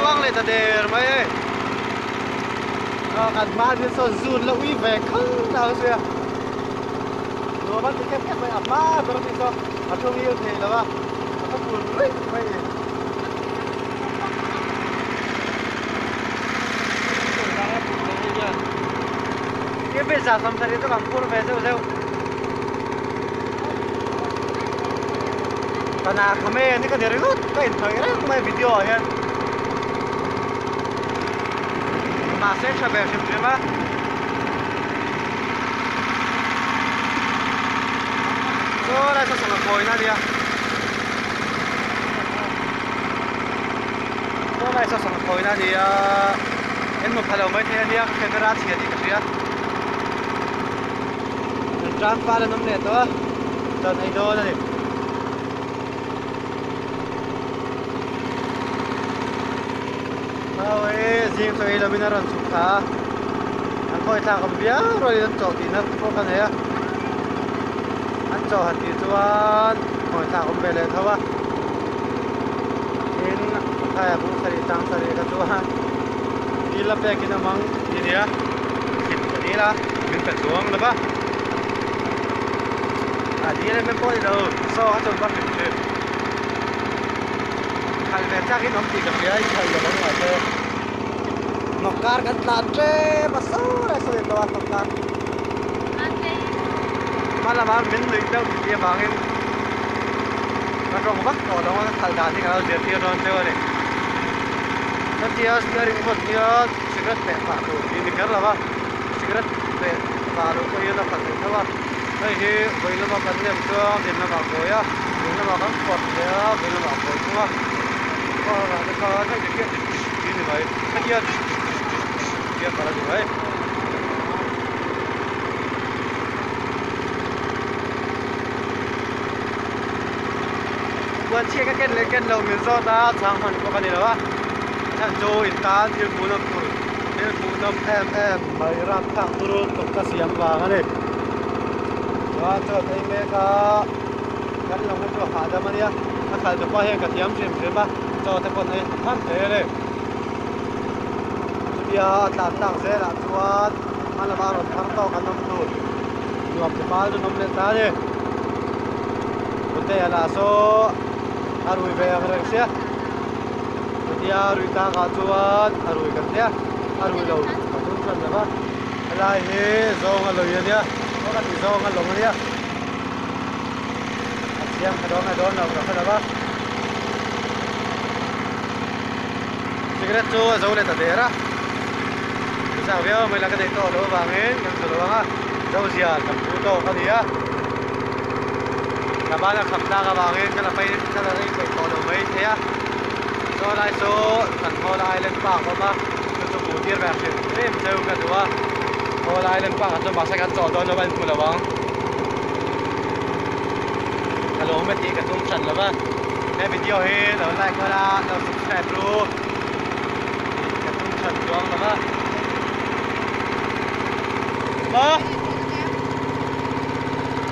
chuang leh ta der mai hei. Aw kan hma hian sawn zun la ui ve khang ang sia. Nuam an ti khep khep mai a hma ber a ni saw a thu ngil thei lo a a khaw pul ruih mai a ni. Ki 170 chu kan phur ve zeuh zeuh. Kana khame ni ka ni ringawt ka inhnawih reng mai video ah hian mahse tha ve hrim hrim a. Chaw lai saw sangha kawina a nia chaw lai saw sangha kawina a nia en hmu pha lo mai thei a nia camera chhia tih ka hria. An tan pal an awm leh tawh a, chuan ei dawn a ni. Hau hi zing chaw ei lovin a rawn chhuk thla a, an khawi thlak awm viau rualin an chawh tihna pawh ka nei a, an chawh han tih chuan khawi thlak awm ve leh tho a, tin pathai a bung sarih chang sarih kha chuan dil a pekin a mang tih a ni a. Thlit ka dil a, min pe chuang lo va. A dil em em pawh a ni lo, saw kha chuan va hrim hrim. Khalh ve chak in awm tih ka hria, i khalh lo ang mahse. Hnawk kar kan tlan ṭep a, saw lai saw in lo a hnawk kar. Hma lama min nuih deuh tih avangin ka ṭawng vak tawh lo a, ka khalh dan hi ka lo zirtir dawn cheu a ni. Chutia steering pawh hian. Cigarette peh pah tur tih ni kher lo va, cigarette peh pah loh pawh hian a khalh theih tho a, hei hi vawi lama kan nem chuan ding lamah a kawi a, ding lamah kan pawt leh a, vawi lamah a kawi thung a, car ah te khan hei ti khian tih ni mai, hetia tih a kal a ni mai. Puan chhia ka ken leh ken loh min zawt a, chhang hman pawh ka ni lo a. Chhan chu in tan thil hmuhnawm tur thil hmuhnawm em em mai rapthlak turu tuk ka siam vang a ni. Chuan chaw ei mek a kan lawng hi chu a hahdam a nia a khalh tu pa hian ka thiam hrim hrim a chaw te pawn ei ham ham thei a ni. Chutia a tlan tak zelah chuan hma lama rawn thar tawk an awm tur nuam ti fal chu an awm leh ta a ni. Putea lah saw a rui ve ang reng sia. Chutia rui takah chuan a rui kan tia, a rui lo ka tum hran lo va, helai hi zawng a lui a nia, aw ka tih zawng a lawng a nia, a chiang kha dawn nge dawn lo ka hre lo va, cigarette chu a zo leh ta der a, mi chak viau mai la ka neih tawh loh avangin kan zu lo ang a, zo zia kan pu tawk a ni a, ka bana kham tlak avangin ka la pai ka la ei peih tawh lo mai thei a. Saw lai saw kan Hall Island Park a awm a, chu chu hmuh tir ve hrim hrim cheu ka duh a, Hall Island Park ah chuan mahse kan chawh dawn lo a inhmu lo ang. Ka lawm e tih ka tum hran lo va, he video hi lo like ula lo subscribe ru tih ka tum hran chuang lo va. Maw?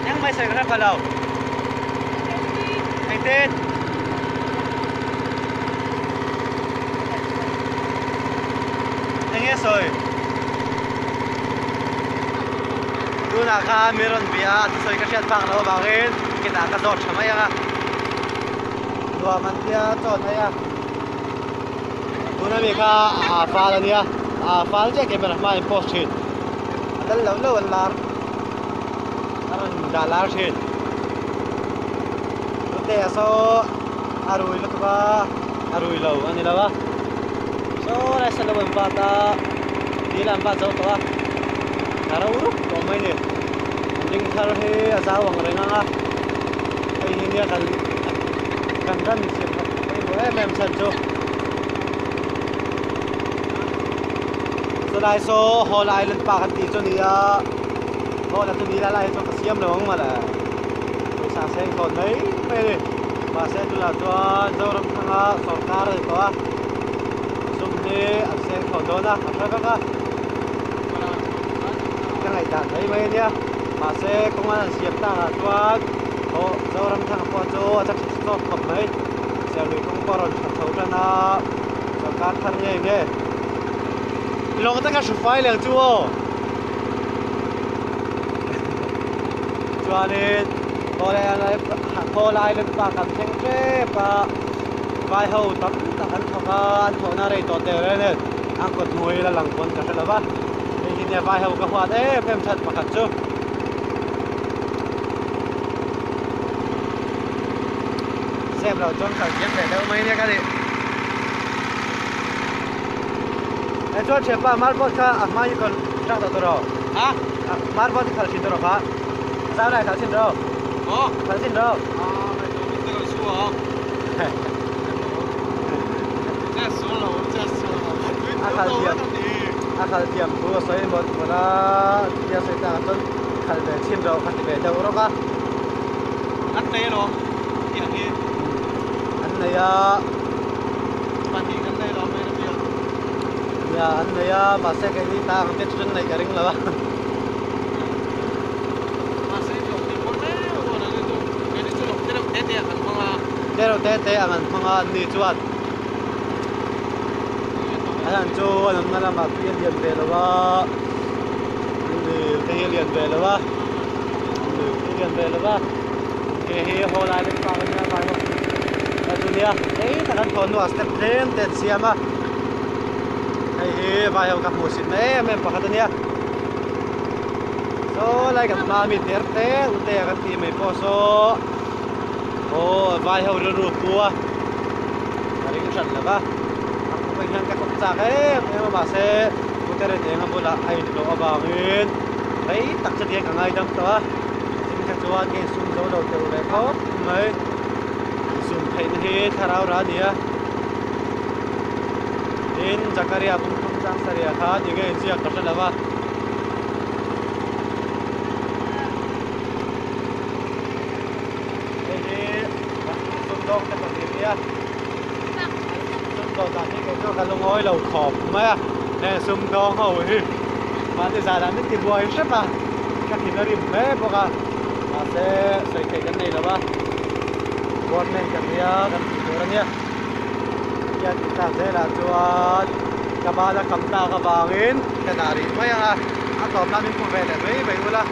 Engmah i sawi ka hre pha lo. Engtin? Enge sawi? Tunah khan mi rawn bia a thusawi ka hriat phak loh avangin kitah ka zawt tha mai ang a. Nuam an tia chaw an ei a. Tuna mi kha a fal a nia, a fal chiah camera hma in post thin. A lal lo lo an lar. A rawn dah lar thin. Putea saw a rui lutuk a, a rui lo a ni lo a. Saw lai saw lo an vat a, dil an vat zo tawh a, a ro rup tawh mai a ni. An ding thar hi a zau ang reng ang a, hei hi nia kan kan ram insiam that pawimawh em em chhan chu. Chulai saw Hall Island Park an tih chu a ni a, Hall a chu ni la lai hi chuan ka siam lo ang mawle. Pawisa seng thawn mai mai a ni. Mahse tunah chuan Zoram thanga sawrkar a ni tawh a, sum hi an seng thawn dawn a, a hre vek a. Ka ngaihdan mai mai a nia. Mahse kawng an siam takah chuan aw Zoram thanga pawh chu a chak tha chawk khawp mai. Serlui kawng pawh a rawn tha chho tan a. Sorkar thar nge nge lawng te ka hru fai leh ang chu aw chuanin khaw lai lem pa kan thleng tep a vai ho tam tak an thawk a an thawhna rei tawh teh reng nen an kawt hnuai la lang pawn ka hre lo va hei hi nia vai ho ka huat em em that pakhat chu. Zep lo chuan kal thiam ve deuh mai nia ka nih. E chuan thianpa marble kha a hma hi kal tang tawh tur aw. Ha? Marble hi khalh thin tur aw kha. Zau lai khalh thin rawh. Aw. Khalh thin rawh. Ah, mai tu min te kal su aw. Che sual lo, che sual lo. A khalh thiam. A khalh thiam thu a sawi mawlh mawlh a, chutia sawi takah chuan khalh ve chhin rawh ka ti ve deuh rawk a. An nei alawm tiang hi. An nei a. Pahnih kan nei alawm hei tia. Nia an nei a mahse keini ta ang te chu chuan neih ka ring lo a. Mahse lawng te pawn reuh reuh an ni chu. Keini chu lawng te reuh te te ang an hmang a. Te reuh te te ang an hmang a an ni chuan. A hlan chu an awmna lamah tui a lian ve lo a lui te hi a lian ve lo a lui te hi a lian ve lo a ke hi haw lai lek tak a nia vai ho a chu nia rei tak an thawn hnuah step tlem te an siam a hei hi vai ho ka hmuh sin na em em pakhat a nia saw lai kan hma ami ter te u te a kan tih mai pawh saw aw vai ho rilru pu a. Ka ring hran lo va, a kawng ah hian ka kawp chak em em a mahse Puteren eng a bulah a inhlawh avangin rei tak chu tiang ka ngaidam tawh a, chumi kha chuan ka insum zo lo teuh leh khawp mai, insum theihna hi thlarau rah a ni a, tin Zakaria bung thum chang sarih ah khan eng nge inziak ka hre lo va. Hei hi kan sumdawng te pahnih nia sumdawng dan hi kei chu ka lungawi lo khawp mai a heng sumdawng ho hi mahni zan ah min ti buai hrep a ka thin a rim hle bawk a mahse sawi theih kan nei lo a government kan nia kan tih tur a nia hian tih tak zelah chuan ka bana kham tak avangin ka dah rih mai ang a a tawp nan min hmu ve leh mai mai ula.